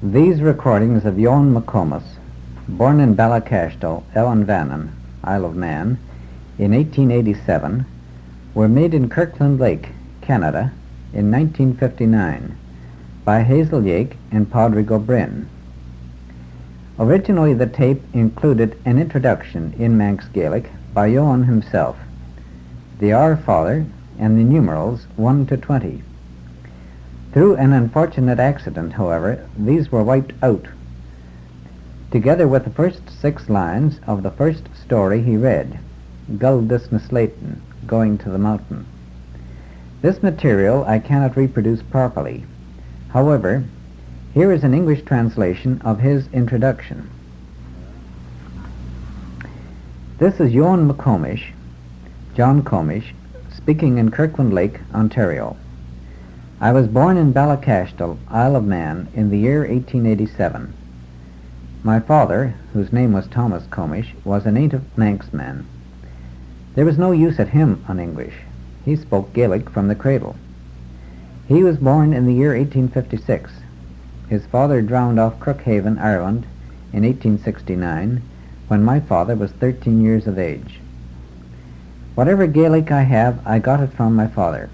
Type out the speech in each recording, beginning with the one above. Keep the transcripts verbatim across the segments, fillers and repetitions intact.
These recordings of Eoin McComas, born in Ballacashtal, Ellan Vannin, Isle of Man, in eighteen eighty-seven, were made in Kirkland Lake, Canada, in nineteen fifty-nine by Hazel Yake and Pádraig Ó Broin. Originally, the tape included an introduction in Manx Gaelic by Eoin himself, the Our Father and the numerals one to twenty. Through an unfortunate accident, however, these were wiped out, together with the first six lines of the first story he read, Goll dys ny Sleityn, Going to the Mountain. This material I cannot reproduce properly. However, here is an English translation of his introduction. This is Eoin McComish, John Comish, speaking in Kirkland Lake, Ontario. I was born in Ballacashtal, Isle of Man, in the year eighteen eighty-seven. My father, whose name was Thomas Comish, was a native Manxman. There was no use at him on English. He spoke Gaelic from the cradle. He was born in the year eighteen fifty-six. His father drowned off Crookhaven, Ireland, in eighteen sixty-nine, when my father was thirteen years of age. Whatever Gaelic I have, I got it from my father.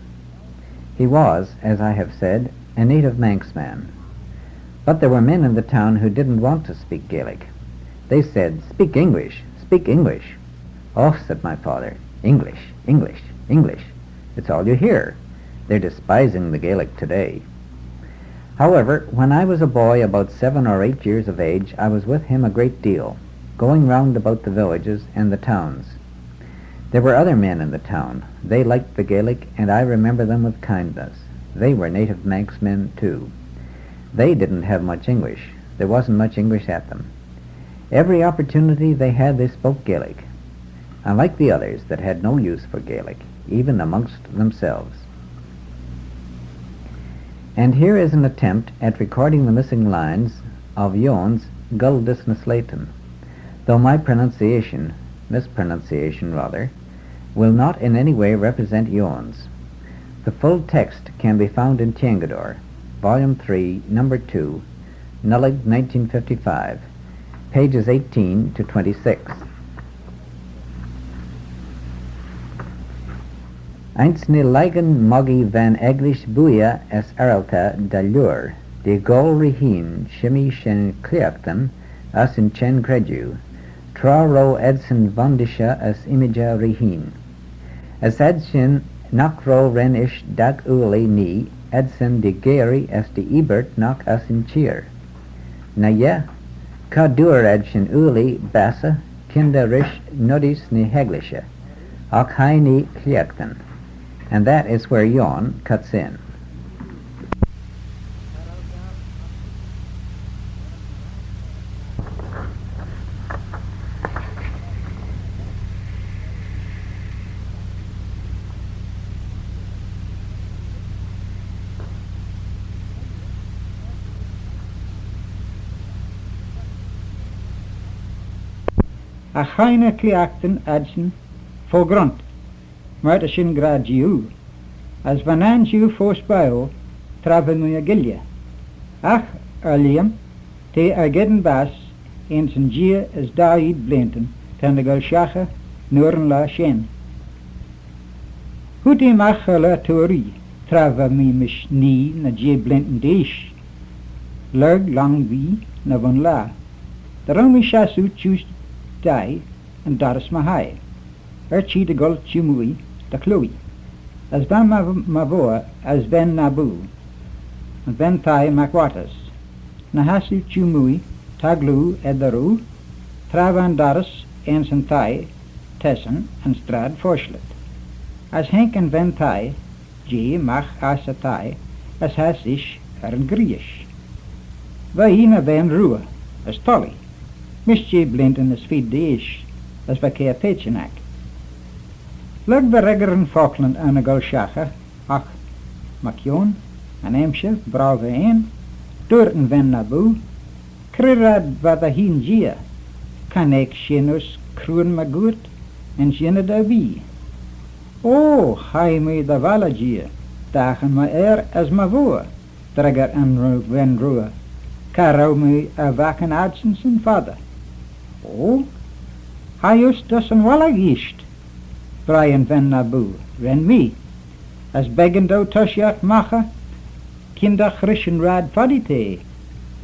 He was, as I have said, a native Manxman. But there were men in the town who didn't want to speak Gaelic. They said, "Speak English, speak English." "Oh," said my father, "English, English, English. It's all you hear. They're despising the Gaelic today." However, when I was a boy about seven or eight years of age, I was with him a great deal, going round about the villages and the towns. There were other men in the town. They liked the Gaelic, and I remember them with kindness. They were native Manxmen too. They didn't have much English. There wasn't much English at them. Every opportunity they had, they spoke Gaelic, unlike the others that had no use for Gaelic, even amongst themselves. And here is an attempt at recording the missing lines of Eoin's Goll dys ny Sleityn, though my pronunciation, mispronunciation rather, will not in any way represent Eoin's. The full text can be found in Teangadóir, Volume three, Number two, Nollaig nineteen fifty-five, pages eighteen to twenty-six. Ayns ny laghyn moghee va'n Agglish bwooiagh as arryltagh dy liooar, dy gholl r'ee hene, shimmey shen cliaghtyn as yn çhenn chredjue, tra row adsyn vondishey as immijey r'ee hene. As adsyn nagh row ren ish dagh ooilley nhee adsyn dy ghearey as dy eebyrt nagh ass yn çheer. Ny-yeih, cha dooar adsyn ooilley bassey kyndagh rish noideeys ny h-Agglishey, agh hie nhee cliaghtyn. And that is where Eoin cuts in. Agh hie ny cliaghtyn adsyn fo grunt, myr ta shin gra jeh oo, as va nane jeu foast bio tra va mee er gilley. Agh, er lhiam, t'eh er geddyn baase ayns yn jeer as daeed bleeantyn ta ny goll shaghey noir yn laa shen. Hoot eh magh er laa tourey tra va mee mysh nhee ny jeih bleeantyn d'eash. Lurg lhong vee ny vun laa. Dy row mee shassoo çheusthie yn dorrys my hie, er-çhee dy gholl çheumooie dy chloie. As va my, my voir as ven naboo, yn ven-thie magh Waters, ny hassoo çheumooie tagloo eddyr oo, tra va'n dorrys ayns yn thie tessen yn straid foshlit. As haink yn ven-thie jeh magh ass y thie as hass ish er yn ghrieish. Va ee ny ven ruy, as thollee, mysh jeih bleeantyn as feed d'eash, as va kiare paitçhyn eck. Lurg va reggyr yn focklyn er ny goll shaghey, agh, mychione yn emshir braew v'ayn, dooyrt yn ven naboo, "Cre raad va dty hene jeer? Cha naik shin uss cruinn mygeayrt ayns ynnyd erbee." "O, hie mee dy valley jeer, dagh yn my ayr as my voir," dreggyr yn ru-, ven ruy. Cha row mee er vakin adsyn 'syn foddey. O, hie uss dys yn valley eisht, vrie yn ven naboo. Ren mee. As beggan dou toshiaght magh eh kyndagh rish yn raad foddey t'eh,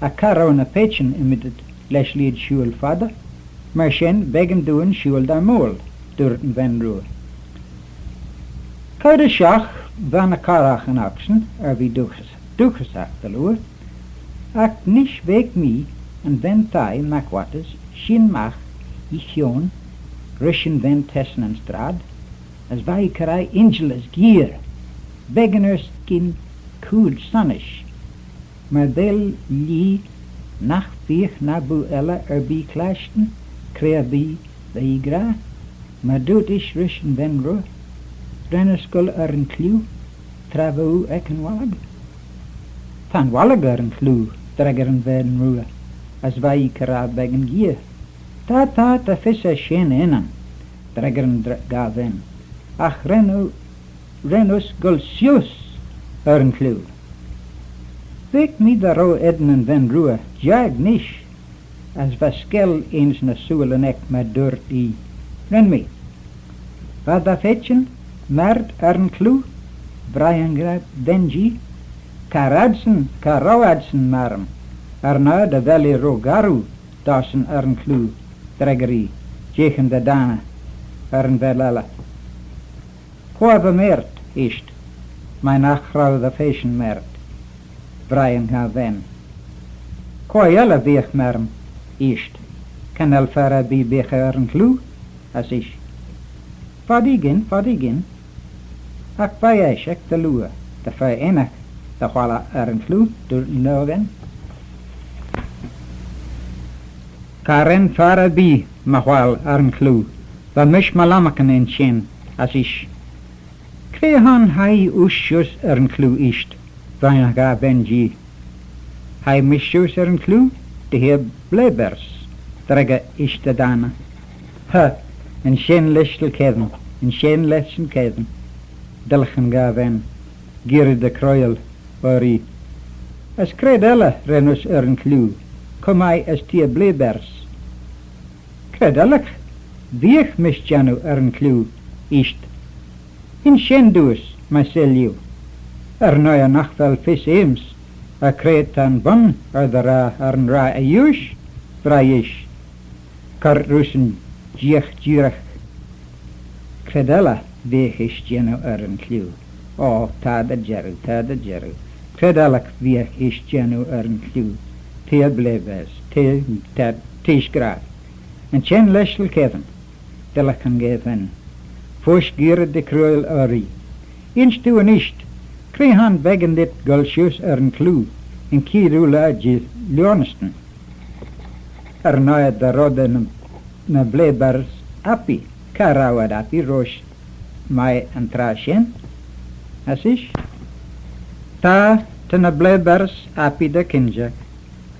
agh cha row ny paitçhyn ymmydit lesh lheid shooyl foddey. Myr shen beggan dooin shooyl da moal, dooyrt yn ven ruy. Choud's shoh va ny corraghtyn ocsyn er ve dooghyssagh dy liooar, agh nish vaik mee yn ven thie, Mac Waters, sheean magh e chione rish yn ven t'eysyn yn straid, as va ee coraa injil as geayr, beggan erskyn cooid sonnish, myr vel lhee nagh beagh naboo elley erbee clashtyn cre erbee v'ee gra. Myr dooyrt ish rish yn ven ruy, ren uss goll er yn clieau tra v'ou ec yn valley? Ta'n valley er yn clieau, dreggyr yn ven ruy, as va ee coraa beggan geayr. Ta, ta, ta fys er shen ennym, dreggyr yn dra-, gaa ven, agh ren, ren uss goll seose er yn clieau. Vaik mee dy row eddin yn ven ruy jiarg nish, as va skell ayns ny sooillyn eck myr dooyrt ee. Ren mee. Va dty phaitçhyn mayrt er yn clieau? Vrie yn ven jee. Cha row adsyn, cha row adsyn marym, er yn oyr dy vel eh ro garroo dasyn er yn clieau, dreggyr ee, jeeaghyn dy daaney er yn vel elley. Quoi va mayrt eisht, mannagh row dty phaitçhyn mayrt? Vrie yn gaa ven. Quoi elley veagh marym eisht? Cha nel fer erbee beagh eh er yn clieau, as ish. Foddee gyn, foddee gyn. Agh va eshag dy liooar, dy fer ennagh dy whalley er yn clieau, dooyrt yn gaa ven. Cha ren fer erbee my whalley er yn clieau, va mish my lomarcan ayns shen, as ish. Cre hon hie uss seose er yn clieau eisht? Vrie yn gaa ven jee. Hie mish seose er yn clieau dy heer Blaeberse, dreggyr ish dy daaney. Huh, yn shenn leshtal cheddin, yn shenn leshtal cheddin, dy ghleash yn gaa ven, gearey dy chroaill urree. As c'raad elley ren uss er yn clieau, cho mie as t'ee Blaeberse? C'raad elley veagh mish jannoo er yn clieau eisht? Yn shenn dooys, my sailliu, er yn oyr nagh vel fys aym's er cre ta'n bun er dty raa er yn raad eisht, vrie ish, cur rish yn jeeagh jeeragh. C'raad elley veagh ish jannoo er yn clieau? O, ta dy jarroo, ta dy jarroo. C'raad elley veagh ish jannoo er yn clieau? T'ee Blaeberse, t'ee, ta, t'ee gra. Yn shenn leshtal cheddin, dy ghleash yn gaa ven, foast gearey dy chroaill urree. Insh dooin eisht, cre hon beggan dhyt goll seose er yn clieau yn chied ooilley jeh Luanistyn? Er yn oyr dy red eh ny, ny Blaeberse appee, cha row ad appee roish mie yn traa shen, as ish. Ta, ta ny Blaeberse appee dy kinjagh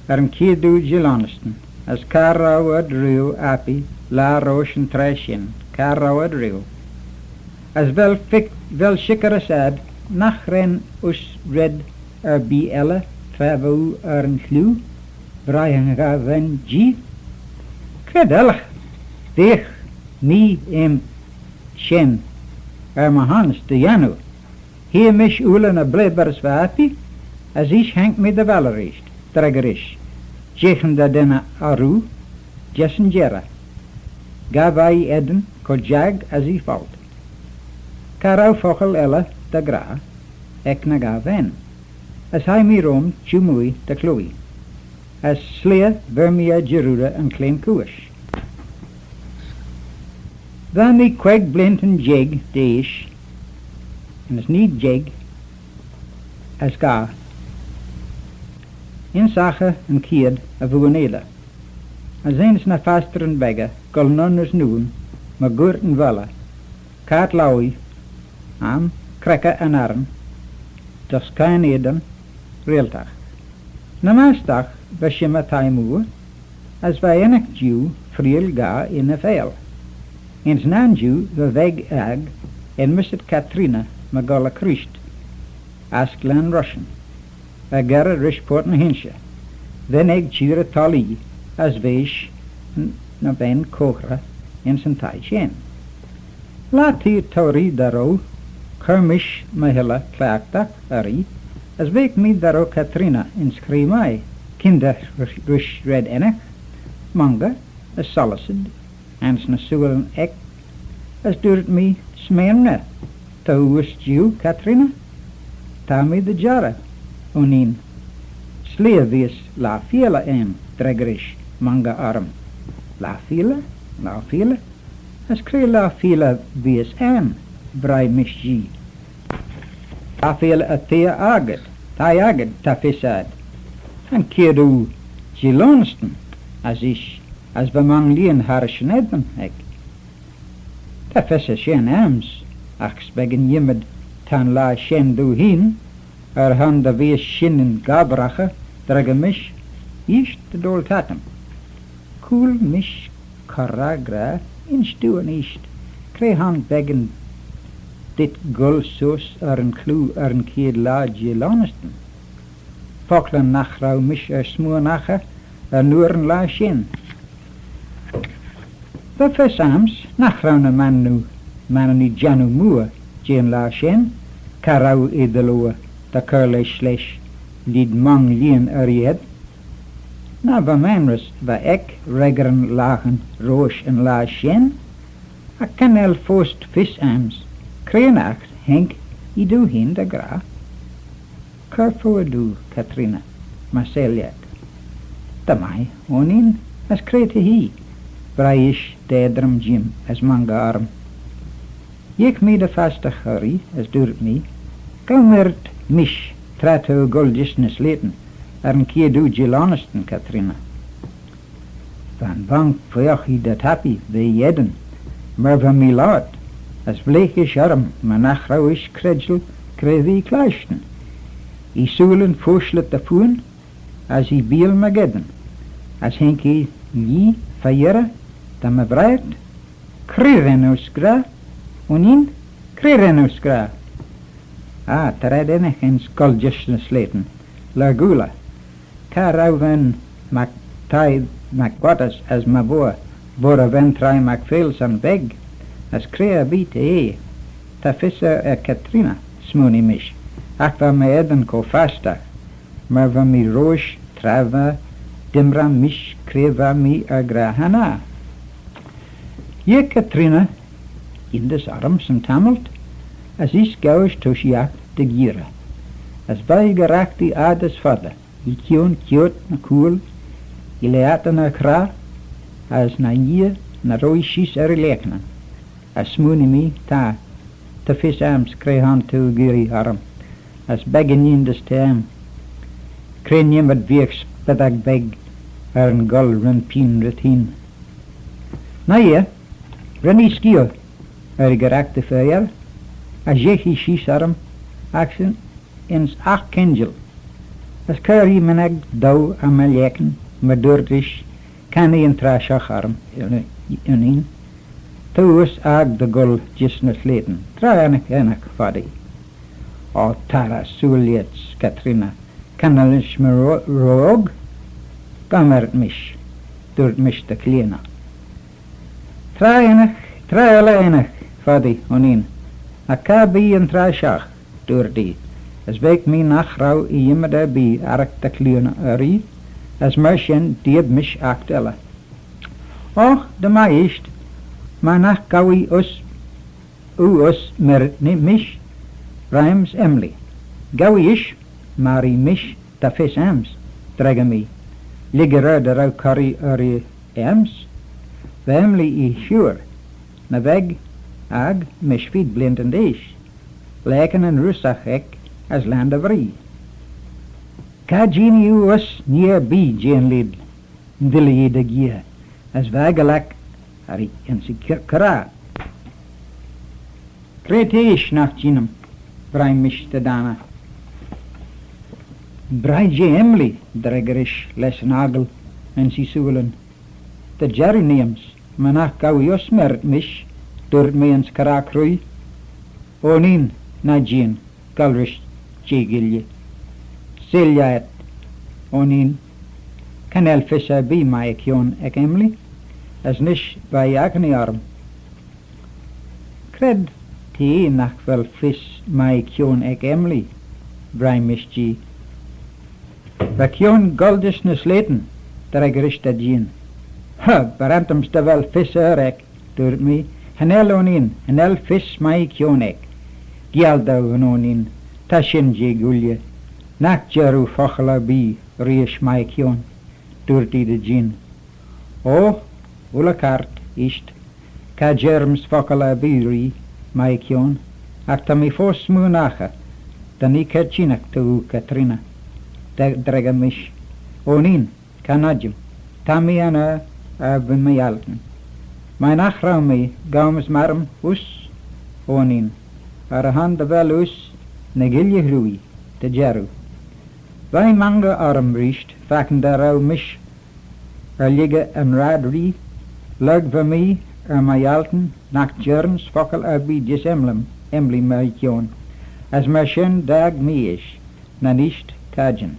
er yn chied ooilley jeh Luanistyn, as cha row ad rieau appee laa roish yn traa shen, cha row ad rieau. As vel fich-, vel shickerys ayd nagh ren uss red erbee elley tra v'ou er yn clieau? Vrie yn gaa ven jee. C'raad elley veagh mee aym shen er my honnys dy yannoo? Heie mish ooilley ny Blaeberse va appee, as ish haink mee dy valley reesht, dreggyr ish, jeeaghyn dy daaney urroo, jeh's yn jerrey. Ga vie eddin cho jiarg as ee folt. Cha row fockle elley dy ghra ec ny gaa ven, as hie mee rhym çheu-mooie dy chloie, as s'leah ver mee er jarroodey yn clane-chooish. Va mee queig bleeantyn jeig dy eash, as nee jeig as ghaa, ynsaghey yn cheayrt y v'ayn edyr, as ayns ny fastyr beggey goll nyn as noon mygeayrt yn valley, cart lowee, am creckey yn arran, dys caaneyderyn reiltagh. Ny mast'oc va shimmey thie mooar, as va ennagh jeu freayll ghaa yn y veeal. Ayns yn ayrn jeu va veg aeg enmyssit Catreeney, mygeayrt Chreest, ass Glen Rushen, er gerrey rish Purt ny h-Inshey. Ren eg çheerey thalloo as v'eshyn ny ven coghrey ayns yn thie shen. Laa t'eh tourree dy row, chur mish my hilley cliaghtagh urree, as vaik mee dy row Catreeney ayns cree mie, kyndagh rish, rish red ennagh, mongey as sollyssid ayns ny sooillyn eck, as dooyrt mee, "Smyrna, t'ou uss jiu, Catreeney?" "Ta mee dy jarroo, Eoinín." "S'leah vees laa feealley aym," dreggyr ish, mongey orrym. "Laa feealley? Laa feealley? As cre laa feealley vees aym?" vrie mish jee. "Laa feealley y thie agguid, thie agguid, ta fys ad. Yn chied oo jeh Luanistyn, as ish, as va mongey lhean harrish yn eddin eck." "Ta fys er shen aym's, agh s'beggan ymmyd ta'n laa shen dou hene, er hon dy vees shin yn gobbraghey," dreggyr mish, eisht dy doaltattym. Cooyl mish coraa gra, "Insh dooin eisht, cre hon beggan dhyt goll seose er yn clieau er yn chied laa jeh Luanistyn? Focklyn nagh row mish er smooinaghey er n'oor yn laa shen." "Va fys aym's nagh row ny Manninee, Manninee jannoo mooar jeh'n laa shen, cha row eh dy liooar dy chur lesh, lesh lhied mongey lhean er e edd. Ny va maynrys va eck reggyryn laghyn roish yn laa shen, agh cha nel foast fys aym's cre'n aght haink ee dou hene dy ghra." "Cur feer dou, Catreeney, my sailliu." "Dy mie, Eoinín, as cre t'eh hee?" vrie ish dy eddrym jeem as mongey orrym. Yeeagh mee dy fastagh urree as dooyrt mee, "Gow mayrt mish tra t'ou goll dys ny sleityn er yn chied oo jeh Luanistyn, Catreeney." Va'n vonk feoghey dy tappee ve eddin, myr va mee loayrt, as vleagh ish orrym myr nagh row ish credjal cre v'ee clashtyn. Ee sooillyn foshlit dy fuinn, as ee beeal myrgeddin, as haink ee lhee fy-yerrey da my vraart, "Cre ren oo sgra, Eoinín? Cre ren oo sgra?" "Ah, t'ad ennagh ayns goll dys ny sleityn, lurgooley. Cha row ven mac, thie mac Waters as my voir, voir y ven trie mac Fail son beg, as cre erbee t'eh, ta fys er, er Catreeney," smooinee mish, "agh va my eddin cho fastagh myr va mee roish tra va dimmrey mish cre va mee er gra hannah." Yeeagh Catreeney yindys orrym 'syn tammylt, as eisht ghow ish tusheeaght dy gearey, as v'ee gy raghtee ard as foddey, ee kione kiart ny cooyl, ee leayrtyn er craa, as ny yeear ny roie sheese er e lieckanyn, as smooinee mee, "Ta, ta fys aym's cre hon t'ou geearree orrym, as beggan yindys t'aym, cre'n ymmyd veagh spetag beg er yn goll ren pene rhyt hene." Ny yeih, ren ee skeeal er y ghraghtey fer-yerrey, as yeeagh ee sheese orrym, agh shen ayns aght kinjal, as cur ee minnag dou er my lieckan, myr dooyrt ish, "Cannee yn traa shoh orrym, Eoinín. T'ou uss aeg dy goll dys ny sleityn. Tra ennagh, ennagh, foddey." "O, tar ersooyl lhiat, Catreeney, cha nel ish my ro-, row-, row-, row-, gow mayrt mish," dooyrt mish dy cliaghtey. "Tra ennagh, tra elley ennagh, foddey, Eoinín, agh cha bee yn traa shoh," dooyrt ee, as vaik mee nagh row ee ymmyd erbee arragh dy cliaghtey urree, as myr shen d'eab mish aght elley. "O, dy mie eisht, myr nagh gow ee uss, oo uss mayrt ni-, mish, rheym's Emily. Gow ee ish, myr ee mish, ta fys aym's," dreggyr mee, lhig dy row corree urree aym's. Va Emily e shuyr, ny veg, agh mysh feed bleeantyn d'eash, lieckanyn roosagh eck as lane dy vree. "Cha jean ee oo uss nhee erbee jeh'n lheid," dyllee ee dy geayr, as va e gy-laik er e, ayns e cr-, craa. "Cre t'eeish nagh jeanym?" vrie mish dy daaney. "Brie jeh Emily," dreggyr ish lesh yn aggle ayns e sooillyn. "Dy jarroo neeym's, myr nagh gow ee uss mayrt mish," dooyrt mee ayns craa crooie. "Eoinín, ny jean, goll rish jeh ghilley. S'ellan ayd, Eoinín, Cha nel fys erbee mie kione ec Emily, as nish va ee agglagh orrym. Cre'd t'eh nagh vel fys mie kione ec Emily? Vrie mish jee. Va kione goll dys ny sleityn, dreggyr ish da jeean. Ha, barrantym's dy vel fys er eck, dooyrt mee. Cha nel, Eoinín, cha nel fys mie kione eck. Gial dou, Eoinín, ta shin jeh ghooilley. Nagh jir oo fockle erbee reesht mie kione, dooyrt ee da jeean. O, ooilley kiart, eisht, cha jir-ym's fockle erbee ree mie kione, agh ta mee foast smooinaghtyn dy nee caarjee ennagh t'ou, Catreeney, dreggyr mish. Eoinín, cha nodjym, ta mee er n'ghow er ve my yialtyn. Mie nagh row mee, goym as marrym uss, Eoinín, er y hon dy vel uss ny ghilley hrooie, dy jarroo. Va ee mongey orrym reesht, fakin dy row mish er lhiggey yn raad ree, lurg va mee er my yialtyn nagh jir-ym's fockle erbee dys Emlyn, Emily mie kione, as myr shen daag mee ish, nane eisht cadjin.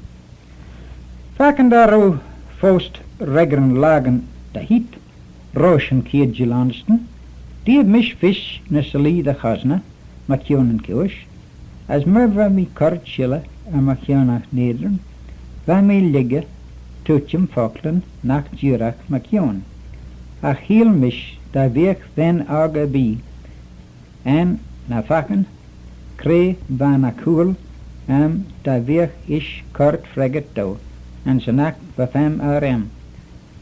Fakin dy row foast reggyryn lakin dy heet roish yn chied jee Lhionstyn, d'eab mish fys ny s'leaie dy chosney, mychione yn chooish, as myr va mee currit shilley er mychione y neayrtyn, va mee lhiggey tuittym focklyn nagh jeeragh mychione. Agh cheayll mish dy beagh ven oc erbee, ayn ny fakin, cre va ny chooyl aym dy beagh ish currit freggyrt dou, ayns yn aght va feme er aym,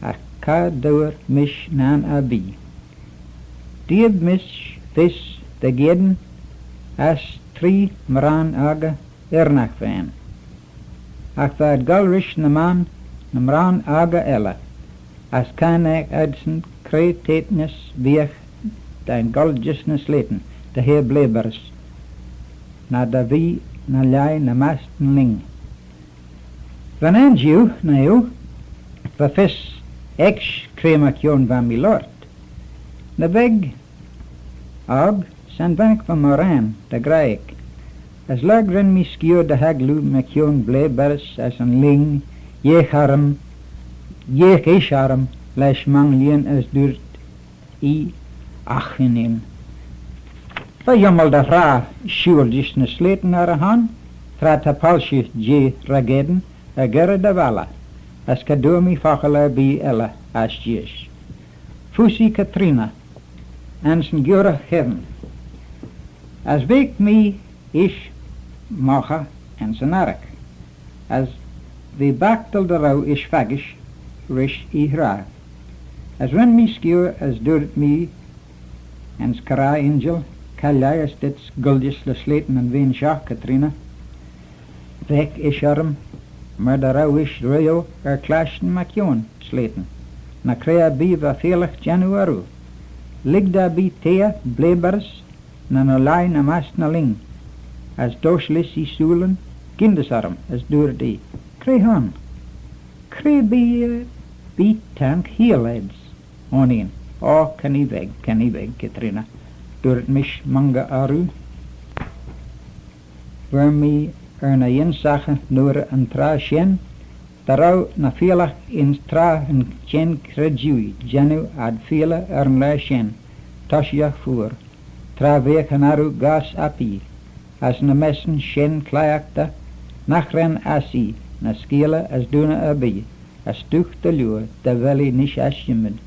agh cha dooar mish nane erbee. D'eab mish fys dy gheddyn ass tree mraane oc ennagh v'ayn. Agh v'ad goll rish ny mraane, ny mraane oc elley, as cha naik adsyn cre taitnys veagh da'n goll dys ny sleityn dy heiy blaeberries, ny dy vee ny lhie ny mast ny lhing. Va'n ainjee, ny oo, va fys ecksh cre mychione va mee loayrt. Ny beg oc, 'syn vennick va mooarane dy graihagh, as lurg ren mee scuirr dy hagloo mychione blaeberries as yn lhing, yeeagh orrym, yeeagh ish orrym lesh mongey lhean as dooyrt ee, agh Eoinín, va e ummal dy hraa shooyl dys ny sleityn er y hon, tra ta palçhey jeh ry-gheddyn er gerrey dy valley, as cha dooar mee fockle erbee elley as jees. Foast Catreeney, ayns yn giorragh cheddin. As vaik mee ish moghey ayns yn arragh, as v'eh baghtal dy row ish faggys rish e hrogh. As ren mee scuirr as dooyrt mee ayns coraa injil, cha lhie eh dhyt goll dys ny sleityn yn vlein shoh, Catreeney. Vaik ish orrym myr dy row ish reuyll er clashtyn mychione sleityn, ny cre erbee va feallagh jannoo orroo. Lhig da bee teiy blaeberries ny ny lhie ny mast ny lhing, as doshil ish e sooillyn gindys orrym as dooyrt ee, cre hon? Cre bee, bee ta'n cheayll ayd's, Eoinín? O, cha nee veg, cha nee veg, Catreeney, dooyrt mish mongey orroo. Ver mee er ny ynsaghey nooarey yn traa shen, dy row ny feallagh yn traa yn çhenn credjuee jannoo ad fealley er yn laa shen, toshiaght feayr, tra veagh yn arroo goaill erbee, as ny messyn shen cliaghtey nagh ren assee ny skeealey as dooinney erbee, as stooagh dy liooar dy vel ee nish ass ymmyd.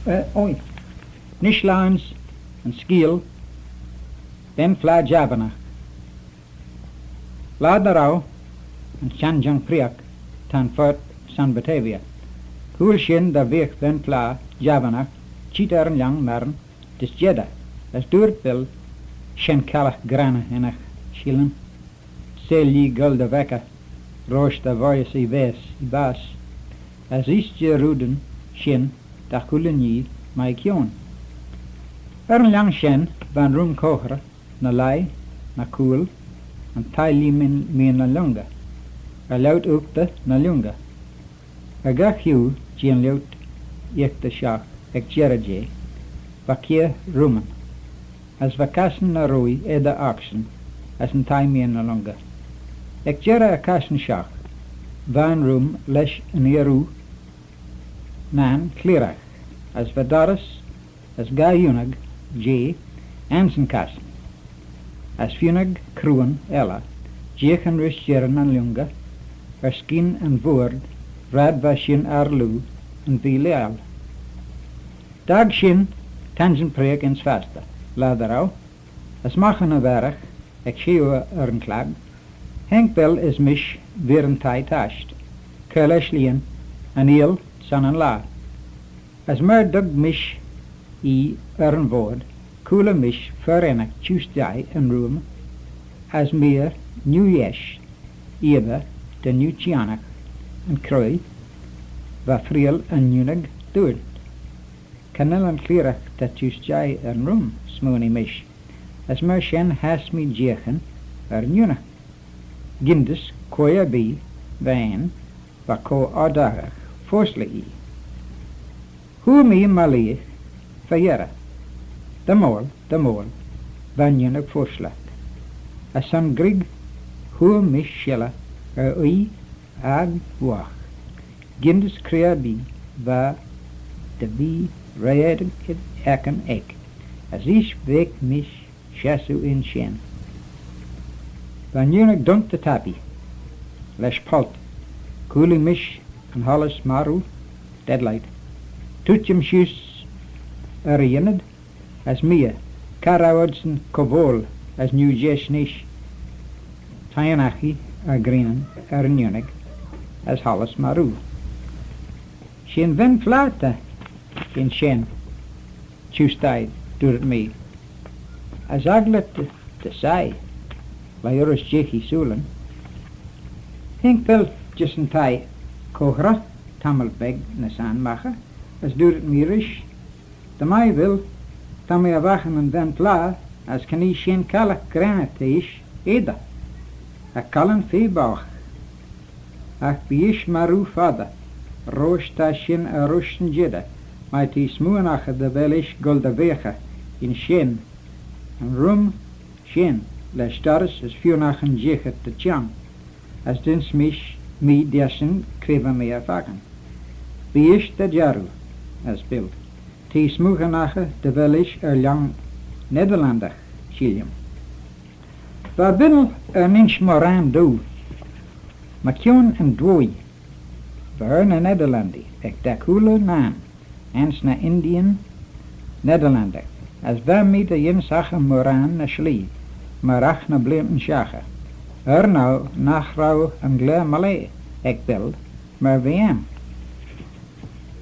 Eh, oi. Nish laa yn skeeal, ben-flah Javanagh. Laa dy row yn Shenn Jong Preeaghey ta'n phurt son Batavia. Cooyl shin dy beagh ben-flah Javanagh çheet er yn lhong marroo dys Jeddah, as dooyrt Bill, shenn callagh grannagh ennagh sheelyn, seihll lhee goll dy veccey roish dy voiys e baase, e baase, as eisht jarroodyn shin dagh ooilley nhee mychione. Er yn lhong shen va'n rheym coghrey ny lhie, ny cooyl, yn thie lheeum mean ny lhongey, er loayrt ooghtey ny lhongey. Er gagh hiu jeh'n loayrt ooghtey shoh ec jerrey jeh, va kiare rheymyn, as va cassan ny roie eddyr ocsyn as yn thie mean ny lhongey. Ec jerrey y cassan shoh, va'n rheym lesh yn earroo na'n cliaghragh, as va dorrys as gaa ennagh jeh ayns yn cassan, as feaunag cruinn elley jeeaghyn rish jerrey ny lhongey, erskyn yn voayrd raad va shin aarloo yn veeal. Dog shin tangent preaghey ayns fastyr, laa dy row, as magh yn obbyr ec shey oor er yn chlag, haink Bill as mish veer yn thie tasht, cur lesh lheean yn eayl son yn laa. As myr dug mish ee er yn voayrd, cooyl mish fer ennagh çheusthie yn rheym, as mee er neu-yesh eaddey dy neu-çhionnagh yn chroie va freayll yn ennagh dooyrt. Cha nel yn cliaghragh ta çheusthie er yn rheym, smooinee mish, as myr shen hass mee jeeaghyn er yn ennagh. Gindys quoi erbee va ayn, va co-oardaghey fosley ee. Hooar mee my leagh fy-yerrey. Dy moal, dy moal, va'n ennagh fosley. As son greg hooar mish shilley er oie aeg voghe. Gindys cre erbee va dy ve reayrtagh ec yn eck, as eisht vaik mish shassoo ayns shen. Va'n ennagh dunt dy tappee lesh polt, cooyl mish yn hollas marroo, deadlight, tuittym sheese er e ynnyd, as mee, cha row adsyn co-voyl as neu-yesh nish, thie ennagh ee er grian er yn ennagh as hollas marroo. She yn ven-flah ta ayns shen çheusthie, dooyrt mee, as agglagh dy, dy saie, liorish jeeaghyn sooillyn. Haink Bill gys yn thie coghrey, tammylt beg ny s'anmagh, as dooyrt mee rish, dy mie Bill, ta mee er vakin yn ven-flah, as cha nee shenn caghlagh granit ish edyr, agh caghlyn fea boght. Agh bee ish marroo foddey, roish ta shin er roish yn Judea, my t'ee smooinaghey dy vel ish goll dy veaghey ayns shen, yn rheym shen, lesh dorrys as feaunaghan jeeaghyn dy çhione, as dinsh mish mee dasyn cre va mee er vakin. Bee ish dy jarroo, as Bill, t'ee smooinaghey dy vel ish er lhong Nederlandagh, sheillym. Va Bill er n'insh mooarane dou, mychione yn dwoaie, va er ny Nederlandee ec dy chooilley nane ayns ny Indian Nederlandagh, as va mee dy yinsaghey mooarane ny shlee, myr agh ny bleeantyn shaghey, er nagh, nagh row yn ghlare Malay ec Bill, myr v'eh aym.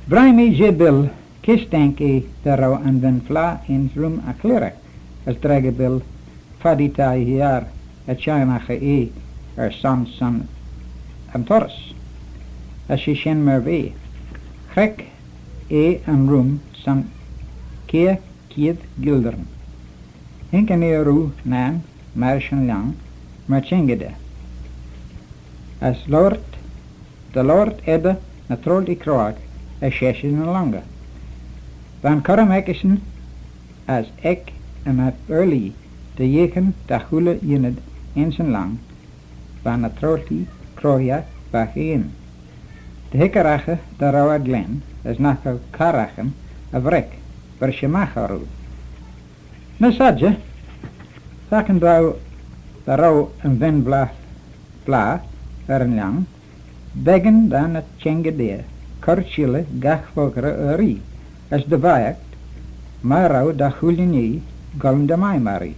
Vrie mee jeh Bill kys daink eh dy row yn ven-flah ayns rheym y chliaghragh, as dreggyr Bill, foddee ta e hiar y çhionnaghey eh er son, son yn turrys. As she shen myr v'eh. Chreck eh yn rheym son kiare cheead guilderyn. Haink yn earroo nane marish yn lhong myr çhengey da. As loayrt, dy loayrt eddyr ny troailtee croagh er sheshaght ny lhongey. Va'n currym echeysyn as ec yn aarlee dy yeeaghyn dy chooilley ynnyd ayns yn lhong, va ny troailtee croagh baghey ayn. Dy hickyraghey dy row eh glen, as nagh row carraghyn y vrick brishey magh orroo. Ny sodjey, fakin dy row, dy row yn ven-flah, flah er yn lhong, beggan da ny çhengey da cur shilley gagh voghrey urree, as dy vaaiaght, myr row dy chooilley nhee goll dy mie maree.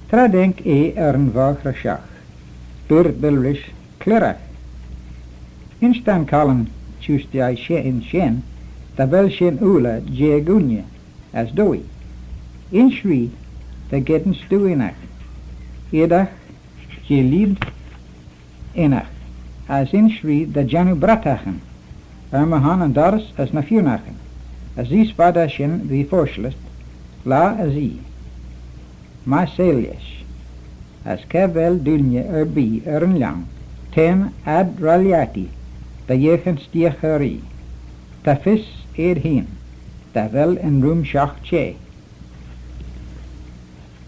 Tra daink eh er yn voghrey shoh, dooyrt Bill rish, cliaghragh. Insh da'n collin çheusthie shen, shen, dy vel shin ooilley jeh ghooinney as dwoaie. Insh r'ee dy gheddyn stoo ennagh, eadagh jeh lheid ennagh, as insh r'ee dy jannoo brattaghyn, er my hon yn dorrys as ny feaunaghan, as eisht v'ad er shen v'ee foshlit, Laa as oie. Myr s'ayd lesh, as cha vel dooinney erbee er yn lhong, t'ayn ad ry-lhiattee dy yeeaghyn stiagh er oie. Ta fys ayd hene dy vel yn rheym shoh çheh.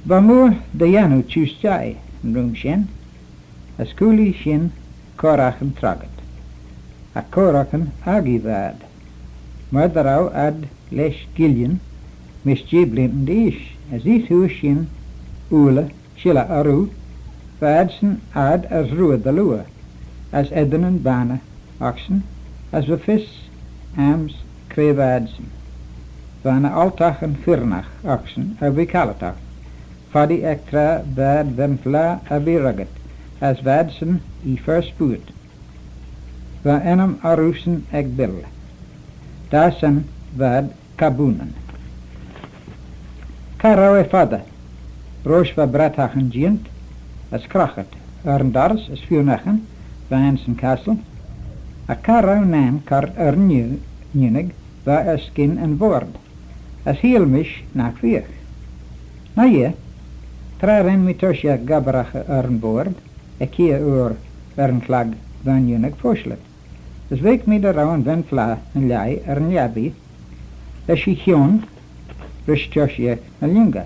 Va mooar dy yannoo çheusthie yn rheym shen, as cooilee shin coraghyn troggit. Agh coraghyn aegey v'ad. Myr dy row ad lesh guillyn mysh jeih bleeantyn d'eash, as eisht hooar shin ooilley shilley orroo, v'adsyn ard as ruy dy liooar, as eddinyn banney ocsyn, as va fys aym's cre v'adsyn. Va ny oltaghyn firrinagh ocsyn er ve callatagh, foddee ec traa v'ad ven-flah erbee ruggit, as v'adsyn e fer spooyrt. Va ennym orroosyn ec Bill. Dy son v'ad Caboonan. Cha row eh foddey roish va brattaghyn jeant as croghit er yn dorrys as feeu ennagh va ayns yn chastle, agh cha row nane cur er yn eu-, eunuig va er skyn yn voayrd, as heill mish nagh veagh. Ny yeih, tra ren mee toshiaght gobbraghey er yn voayrd, er kiare oor er yn chlag va'n eunuig foshlit, as vaik mee dy row yn ven-flah ny lhie er yn lhiabbee lesh e chione rish toshiaght ny lhuingey,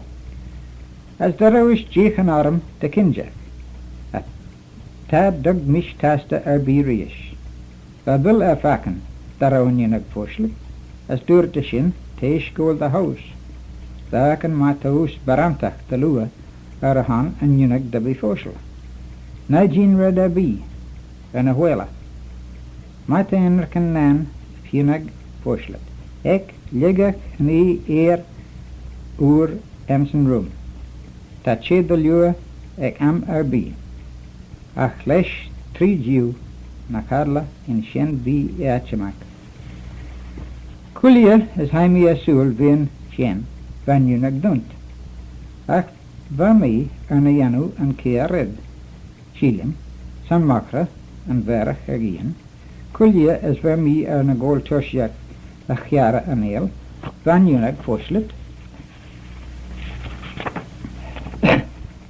as dy row ish jeeaghyn orrym dy kinjagh. Agh ta dug mish tastey erbee reesht. Va Bill er fakin dy row yn eunuig foshlit, as dooyrt eh shin, "T'eh scoill dy howse." Fakin myr ta uss barrantagh dy liooar er y hon yn eunuig dy ve foshlit. Ny jean red erbee er ny whailagh. Myr ta ynrican nane feaunag foshlit, ec lhieggagh yn oie ayr oor ayns yn rheym, ta çheh dy liooar ec aym erbee. Agh lesh tree jeu ny cadley yn shenn bee atçhimagh. Cooilley as hie mee ersooyl veih'n shenn va'n eunuig dooint. Agh va mee er ny yannoo yn kiare red. Sheilym, son moghrey yn vairagh er-giyn, cooilley as va mee er ny goaill toshiaght dy ghiarrey yn eill va'n eunuig foshlit,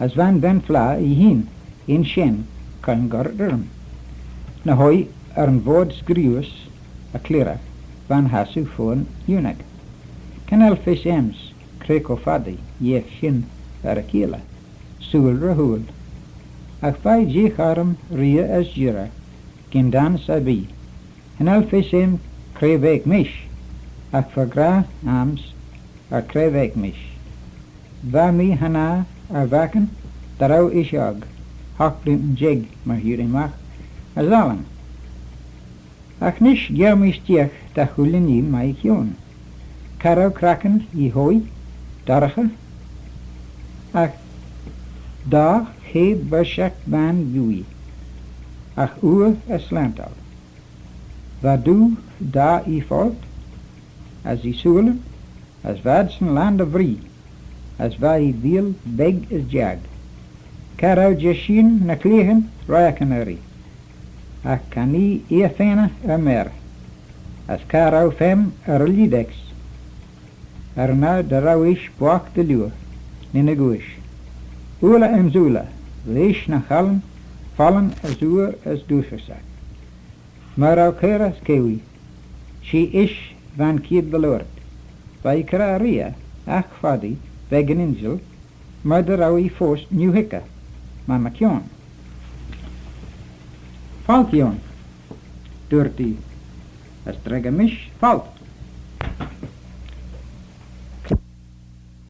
as va'n ven-flah ee hene yn shenn, cur yn goaill rhym. Ny hoie er yn voayrd screeuys y chleragh va'n hassoo fo'n eunuig. Cha nel fys aym's cre cho foddee yeeagh shin er y cheilley, sooill ry-hooill. Agh v'ee jeeaghyn orrym reayr as jarroo gyn dannys erbee. Cha nel fys aym cre vaik mish, agh va gra aym's er cre vaik mish. Va mee hannah er vakin dy row ish aeg, hoght bleeantyn jeig myr hie roo magh, as ollan. Agh nish gheau mee stiagh dy chooilley nhee mychione. Cha row crackan e hoie dorraghey, agh daa chaa berçhagh bane vieau, agh oor er slayntyn. Va doo daa e folt as e sooillyn, as v'adsyn lane dy vree, as va e veeal beg as jiarg. Cha row jesheen ny cleaghyn raaghyn urree, agh cha nee ee feayney er mayrey, as cha row feme er y lhiedagh, er yn oyr dy row ish boght dy liooar, ny ny gooish. Ooilley ayns ooilley, lesh ny chollin follin as oor as doosaghey. Myr row cairys ceau, she ish va'n chied dy loayrt. Va ee creeragh, agh foddee, beggan injil, myr dy row ee foast neu-hickey myr mychione. "Folt, Eoin," dooyrt ee, as dreggyr mish, "folt."